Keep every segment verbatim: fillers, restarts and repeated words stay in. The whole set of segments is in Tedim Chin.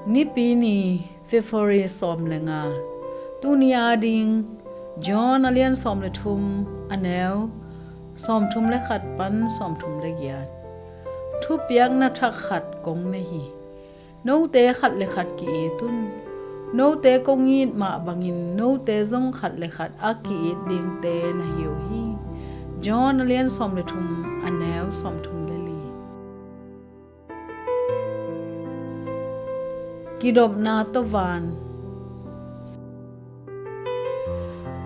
Nipi ni, February sawm le nga. Tuni ading John a lian sawm le thum, a neu sawm thum le khat pan sawm thum le giat. Thupiakna thak khat kong nei hi. Note khat le khat ki-it un. Note kong it mah bangin note zong khat le khat a ki-it dingte na hi uh hi. John a lian sawm le thum, a neu sawm thum le li. Kidopna tawh van.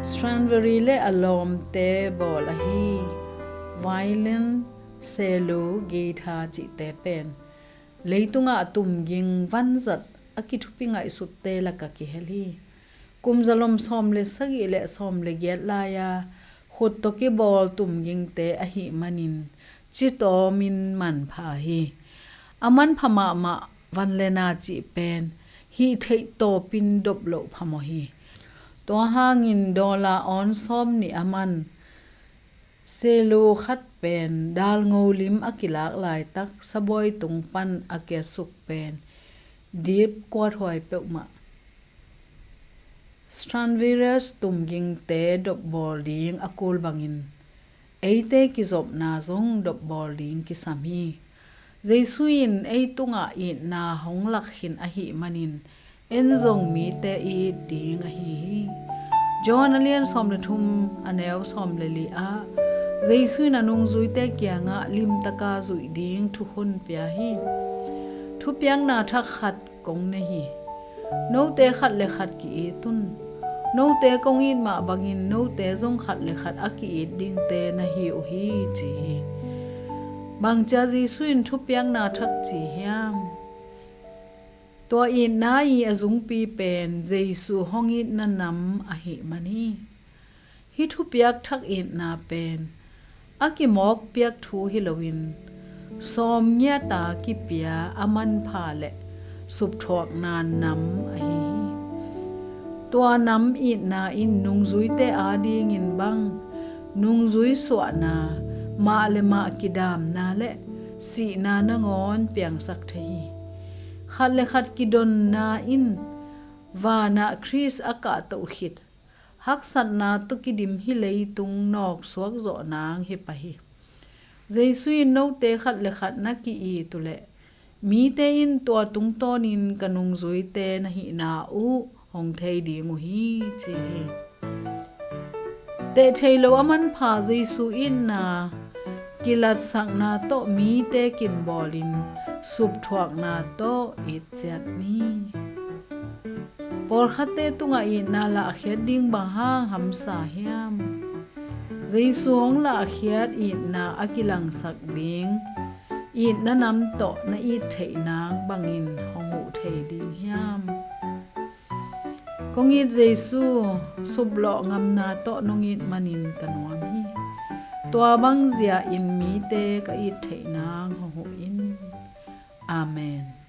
Stradivarius le a lawmte bawl ahi violin, cello, guitar cihte pen leitungah tumging vanzat a kithupi ngaihsutte lakah kihel hi. Kum zalom sawm le sagih le sawm le giat lai-a khut tawh kibawl tumgingte ahih manin citawmin manpha hi. A manpha mahmah van le na cih pen hih theih tawpin dop loh phamawh hi. Tua hangin dollar awn sawm nih a man cello khat pen dalngo lim a kilak laitak sabuai tung pan a kiatsuk pen dip kuathuai peuhmah. Stradivarius tumgingte dopbawl ding a kul bangin eite kizopna zong dopbawl ding kisam hi. Jesu in ei tungah itna hong lak khin ahih manin en zong mite i it ding ahi hi. John a lian sawm le thum, a neu sawm le li ah Jesu in a nungzuite kiangah limtaka zuih ding thukhun pia hi. Thupiakna thak khat kong nei hi. Note khat le khat ki-it un. Note kong it mah bangin note zong khat le khat a ki-it dingte na hi uh hi, ci hi. Bangcia Jesu in thupiakna thak ci hiam? Tua itna i a zungpi pen Jesu hong itna nam ahih man hi. Hih thupiak thak itna pen a kimawk piak thu hi loin sawm ngiata kipia a manpha le supthuakna nam ahi hi. Tua nam itna in nungzuite adingin bang nungzui suahna, mah le mah kidamna le sihna nangawn piangsak thei hi. Khat le khat kidonna in vanah Khrist a kahtoh khit haksatna tawh kidim hih leitung nawksuak zawh nang hi pah hi. Jesu in note khat le khat na ki-it uh leh mite in tua tungtawnin ka nungzuite na hihna uh hong thei ding uh hi, ci hi. Teh thei lo a manpha Jesu itna kilatsakna tawh mite kinbawlin supthuakna tawh it ciat ni. Pawlkhatte tungah itna lahkhiat ding bang hang hamsa hiam? Jesu hong lahkhiat itna a kilangsak ding itna nam tawh na it theih nang bangin hong huh thei ding hiam? Kong it Jesu, suplawh ngamna tawh nong it manin ka nuam hi. Tua bang zia in mite ka it theih nang hong huh in. Amen.